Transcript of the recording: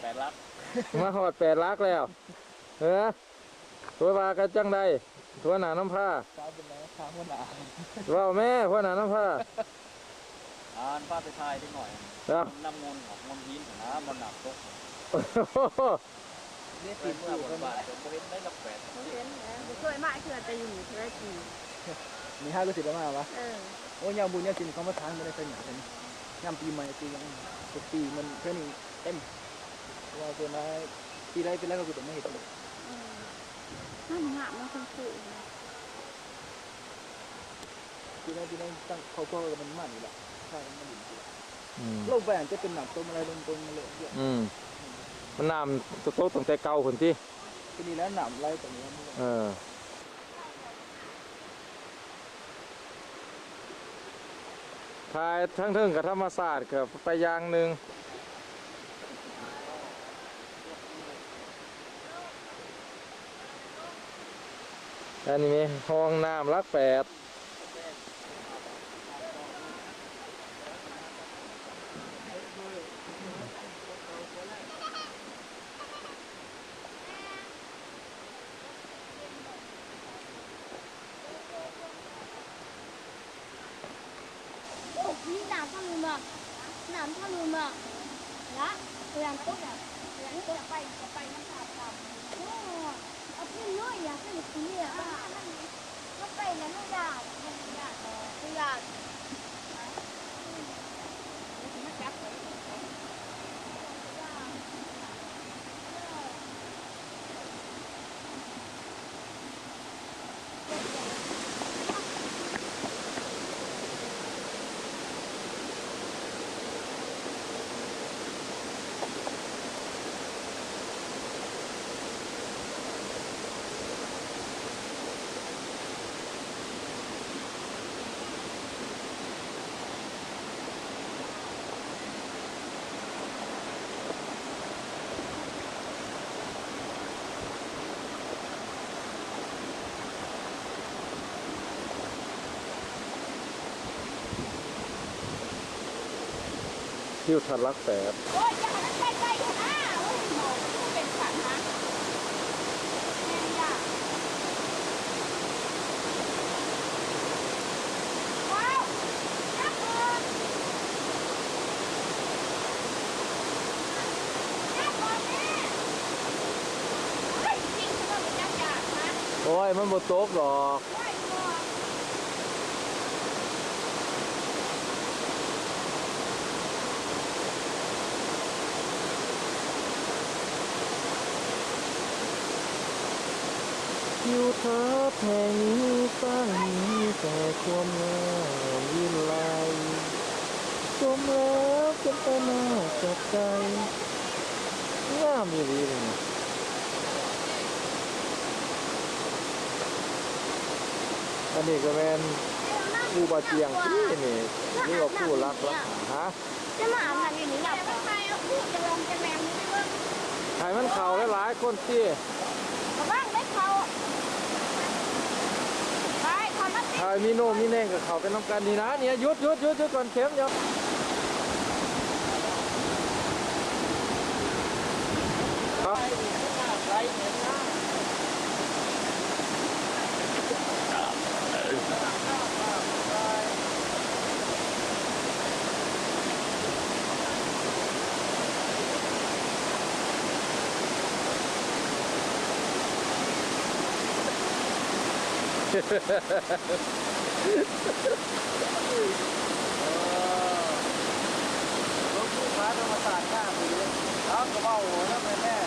ແປດຫຼັກ ມາຮອດແປດຫຼັກແລ້ວ. ເອີ ເພິ່ນວ່າກັນຈັ່ງໃດ ຫົວໜ້ານຳພາ? ເວົ້າແມ້ ຫົວໜ້ານຳພາ. ອ່າ ພາໄປຖ່າຍເດັກນ້ອຍ ເອົາ ນຳງົນ ງົນຫີນຫັ້ນນະ ບ່ອນນ້ຳຕົກ. ເດ້ ເອີ ເມື່ອບ້ານໆ ກໍບໍ່ເຫັນໄດ້ຫຼັກແປດ ບໍ່ເຫັນນະ ບໍ່ເຄີຍມາເທື່ອ ແຕ່ຢູ່ນີ້ເທົ່າໃດປີ ນີ້ຫາກໍຊິໄດ້ມາວະ. ເອີ ໂອ້ຍ ຍາມບຸນຍາມສິນເຂົາມາຖາງຢູ່ໃນໄຊຍາດ ຍາມປີໃໝ່ປີຫຍັງ ທຸກປີມັນເທື່ອນີ້ເຕັມ ເພາະວ່າສ່ວນຫຼາຍປີໃດປີໃດເຂົາກໍຈະມາເຮັດ. ເອີ ງາມໆ ເນາະ ເພິ່ນປູກ ປີໃດປີໃດຕັ້ງຄອບຄົວກໍມັນມານີ້ລະ ພາກັນມາຫຼິ້ນ. ອືມ ລົງໄປຫັ້ນຈະເປັນນ້ຳຕົກມະໄລ ລົງຕົກມະໄລ. ອືມ ມັນນ້ຳຕົກຕັ້ງແຕ່ເກົ່າພຸ້ນຕິ ທີ່ນີ້ແຫຼະ ນ້ຳໄຫຼໄປນີ້. ເອີ ຖ່າຍທາງເທິງກໍທຳມະຊາດ ກໍໄປຢ່າງໜຶ່ງ. ອັນນີ້ແມ່ນຮ່ອງນ້ຳຫຼັກແປດ. ໂອ້ ມີນ້ຳທະລຸມາ ນ້ຳທະລຸມາລະ ເວລາຕົກ ເວລາຕົກໄປ ໄປນຳນ້ຳ. ໂອ້ ເອົາຂຶ້ນເລີຍ ຢາກຂຶ້ນເລີຍ ເຮົາໄປແລ້ວເຮົາຢ້ານ ເຮົາຢ້ານ ເຮົາຢ້ານ. ທິວທັດຫຼັກແປດ. ໂອ້ຍ ຢ່າໃຫ້ມັນໃກ້ໆ ຫັ້ນນາ ໂອ້ຍ ເປັນສັດນະ ແມ່ນຢ່າ ວ້າວ ຈັບອອກ ຈັບອອກແມ່ ໂອ້ຍ ຈິງ ຄືວ່າບໍ່ຈັບຢາກນະ ໂອ້ຍ ມັນບໍ່ຕົກດອກ. ທິວທັດແຫ່ງນີ້ຊ່າງມີແຕ່ຄວາມງາມວິໄລ ຊົມແລ້ວເປັນຕາໜ້າຈັບໃຈ ງາມອີ່ຫຼີເດນີ້. ອັນນີ້ກໍແມ່ນພູບາຈຽງຕິນີ້ ຫຼືວ່າພູຫຼັກ ຫາ ຈະມາອາບນ້ຳຢູ່ນີ້ຍາມໃດ? ໃຫ້ມັນເຂົ້າຫຼາຍໆຄົນຕິ ລະວັງໄດ້ເຂົ້າ ໄປເຂົ້າມາຕິ ຖ້າມີໂນ້ມມີແນງກໍເຂົ້າໄປນຳກັນນີ້ນະ. ນີ້ ຢຸດໆໆໆ ກ່ອນ ເຂັມ ດຽວ. ເອີ ລົງພູຜາທຳມະຊາດງາມອີ່ຫຼີ ເອົາ ກໍເວົ້ານຳແດ່.